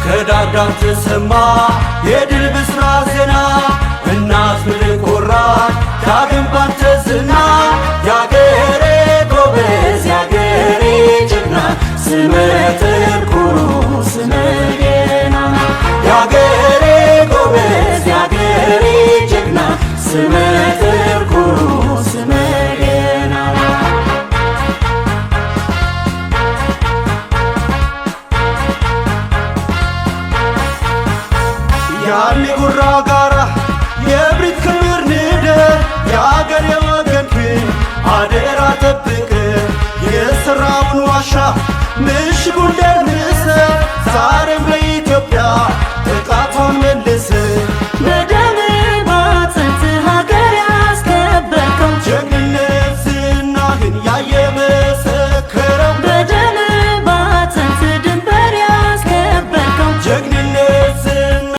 ከዳር ዳር ተሰማ የድል ብስራት ዜና። እናት ምድር ኮራች ዳግም ባንተ ዝና። ያገሬ ጎበዝ፣ ያገሬ ጀግና፣ ስመ ጥር ኩሩ፣ ስመ ገናና። ያገሬ ጎበዝ፣ ያገሬ ጀግና፣ ስመ ጥር ኩሩ፣ ስመ ገናና። ያኔ ጉራ ጋራ የብሪት ክምር ንደ፣ የአገር የወገንክን አደራ ጠብቅ፣ የሠራውን ዋሻ ምሽጉን።